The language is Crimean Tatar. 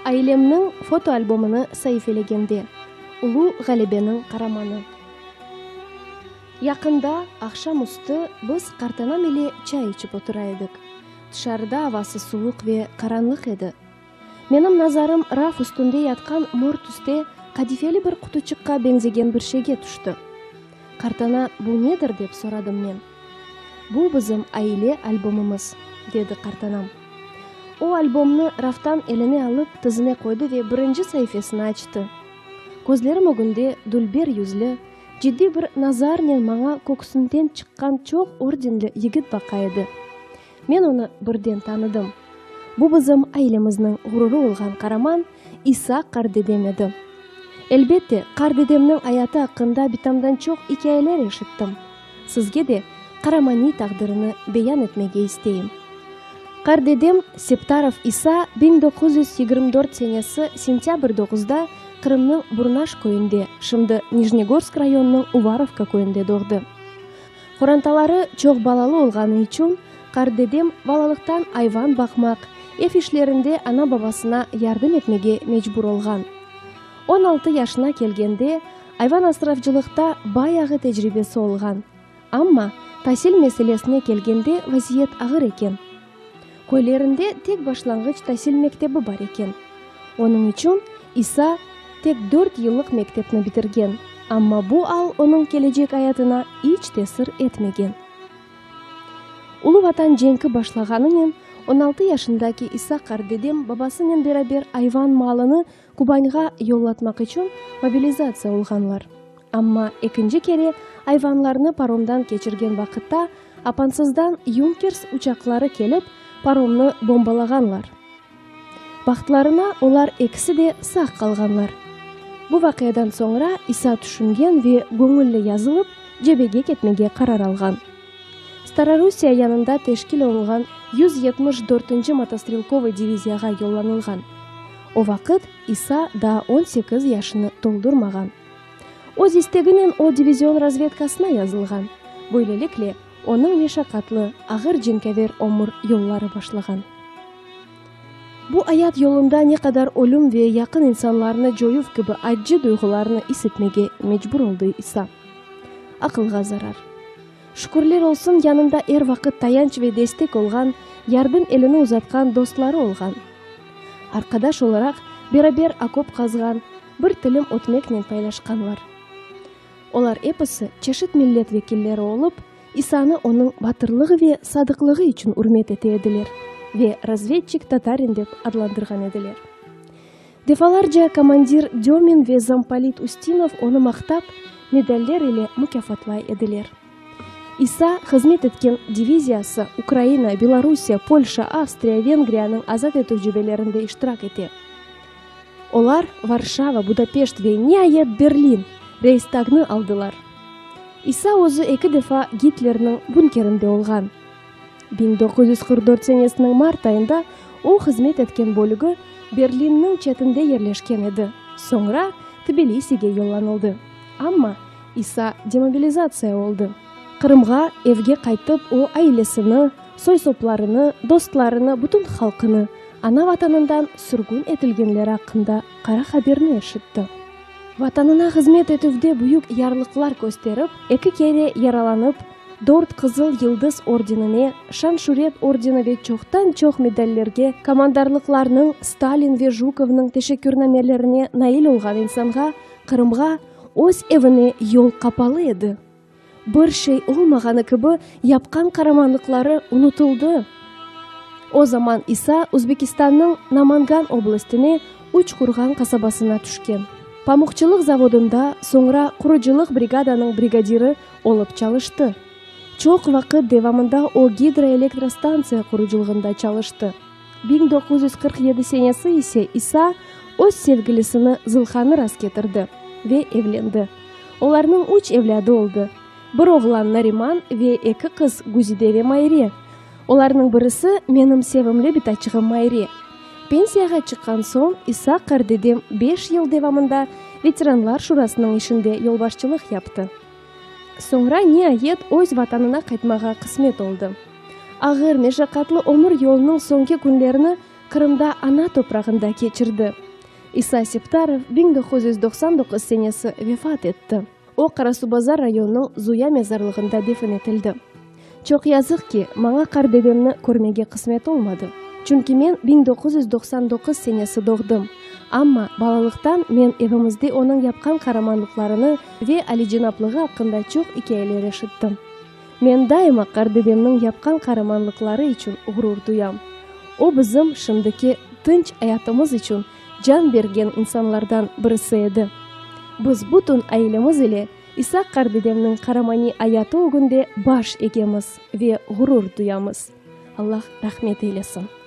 Ailemniñ fotoalbomını saifelegende. Ulu Ğalebeniñ qaramanı. Yaqında, aqşam üstü, biz qartanam ile çay içip otura edik. Tışarıda avası suvuq ve qaranlıq edi. Menim nazarım raf üstünde yatqan mor tüste qadifeli bir qutuçıqqa beñzegen bir şeyge tüşti. Qartana, bu nedir? dep soradım men. Bu bizim aile albomımız, dedi qartanam. O, albomnı raftan eline alıp, tizine qoydı ve birinci saifesini açtı. Közlerim ögünde dülber yüzlü, ciddiy bir nazarnen maña köksünden çıqqan çoq ordenli yigit baqa edi. Men onı birden tanıdım. Bu bizim ailemizniñ ğururı olğan qaraman İsa qartdedem edi. Elbette, qartdedemniñ ayatı aqqında bitamdan çoq ikâyeler eşittim. Sizge de qaramaniy taqdirini beyan etmege isteyim. Qartdedem Septarov İsa 1924 senesi sentâbr doquzda Qırımnıñ Burnaş köyünde, şimdi Nijnegorsk rayonınıñ Uvarovka köyünde doğdı. Qorantaları çoq balalı olğanı içün, qartdedem balalıqtan ayvan baqmaq, ev işlerinde ana-babasına yardım etmege mecbur olğan. 16 yaşına kelgende, ayvan asravcılıqta bayağı tecribesi olğan. Amma tasil meselesine kelgende vaziyet ağır eken. Köylerinde tek başlanğıç tasil mektebi bar eken. Onıñ içün İsa tek dört yıllıq mektepni bitirgen, amma bu al onıñ kelecek ayatına iç tesir etmegen. Ulu Vatan cenki başlağanınen 16 yaşındaki İsa qartdedem babasınen beraber ayvan malını Kubanğa yollatmaq içün mobilizatsiya olğanlar. Amma ekinci kere ayvanlarnı paromdan keçirgen vaqıtta apansızdan Yunkers uçaqları kelip, paromnı bombalağanlar. Bahtlarına olar ekisi de sağ qalğanlar. Bu vaqiadan soñra İsa tüşüngen ve göñülli yazılıp, cebege ketmege qarar alğan. Starorusiya yanında teşkil olunğan 174-nci motostrelkovıy diviziyağa yollanılğan. O vaqıt İsa daa 18 yaşını toldurmağan. Öz isteginen o divizion razvedkasına yazılğan. Böylelikle, onıñ meşaqatlı, ağır cenkâver ömür yolları başlağan. Bu ayat yolunda ne qadar ölüm ve yaqın insanlarını coyuv kibi accı duyğularnı is etmege mecbur oldı İsa. Aqılğa zarar. Şükürler olsun, yanında er vaqıt tayanç ve destek olğan, yardım elini uzatqan dostları olğan. Arqadaş olaraq beraber okop qazğan, bir tilim ötmeknen paylaşqanlar. Olar episi çeşit millet vekilleri olıp, İsanı onıñ batırlığı ve sadıqlığı içün ürmet ete ediler ve razvedçik tatarin dep adlandırğan ediler. Defalarca komandir Dömin ve zampolit Ustinov onı maqtap, medaller ile mukâfatlay ediler. İsa hızmet etken diviziyası Ukraina, Belorusiya, Polşa, Avstriya, Vengriyanıñ azat etüv cebelerinde iştirak ete. Olar Varşava, Budapeşt ve, niayet, Berlin, Reyhstagnı aldılar. İsa özü eki defa Gitlerniñ bunkerinde olğan. 1944 senesiniñ mart ayında o hızmet etken bölügi Berlinniñ çetinde yerleşken edi, soñra Tbilisige yollanıldı. Amma İsa demobilizatsiya oldı. Qırımğa, evge qaytıp, o ailesini, soy-soplarını, dostlarını, bütün halqını ana-Vatanından sürgün etilgenleri aqqında qara haberni eşitti. Vatanına hızmet etüvde büyük yarlıqlar kösterip, eki kere yaralanıp, dört Qızıl Yıldız ordenine, Şan-şüret ordeni ve çoqtan-çoq medallerge, komandarlıqlarnıñ, Stalin ve Jukovnıñ teşekkürnamelerine nail olğan insanğa Qırımğa, öz evine yol qapalı edi. Bir şey olmağanı kibi yapqan qaramanlıqları unutıldı. O zaman İsa Özbekistannıñ Namangan oblastine Üç Qurğan qasabasına tüşken. Pamuqçılıq zavodında, soñra qurucılıq brigadanıñ brigadiri olıp çalıştı. Çoq vaqıt devamında o gidroelektrostantsiya qurucılığında çalıştı. 1947 senesi ise İsa öz sevgilisini Zılhanı rastketirdi ve evlendi. Olarnıñ üç evlâdı oldı, bir oğlan Nariman ve eki qız Güzide ve Mayre. Olarnıñ birisi menim sevimli bitaçığım Mayre. Pensiyağa çıqqan soñ İsa qartdedem beş yıl devamında Veteranlar şurasınıñ işinde yolbaşçılıq yaptı. Soñra niayet öz Vatanına qaytmağa qısmet oldı. Ağır, meşaqatlı ömür yolunıñ soñki künlerini. Qırımda ana toprağında keçirdi. İsa Septarov 1999 senesi vefat etti. O, Qarasuvbazar rayonınıñ Zuya mezarlığında defin etildi. Çoq yazıq ki, maña qartdedemni körmege qısmet olmadı. Çünki men 1999 senesi doğdım. Amma balalıqtan men evimizde onıñ yapqan qaramanlıqlarını ve alicenaplığı aqqında çoq ikâyeler eşittim. Men daima qartdedemniñ yapqan qaramanlıqları içün ğurur duyam. O bizim şimdiki tınç ayatımız içün can bergen insanlardan birisi edi. Biz bütün ailemiz ile İsa qartdedemniñ qaramaniy ayatı ögünde baş egemiz ve ğurur duyamız. Allah rahmet eylesin.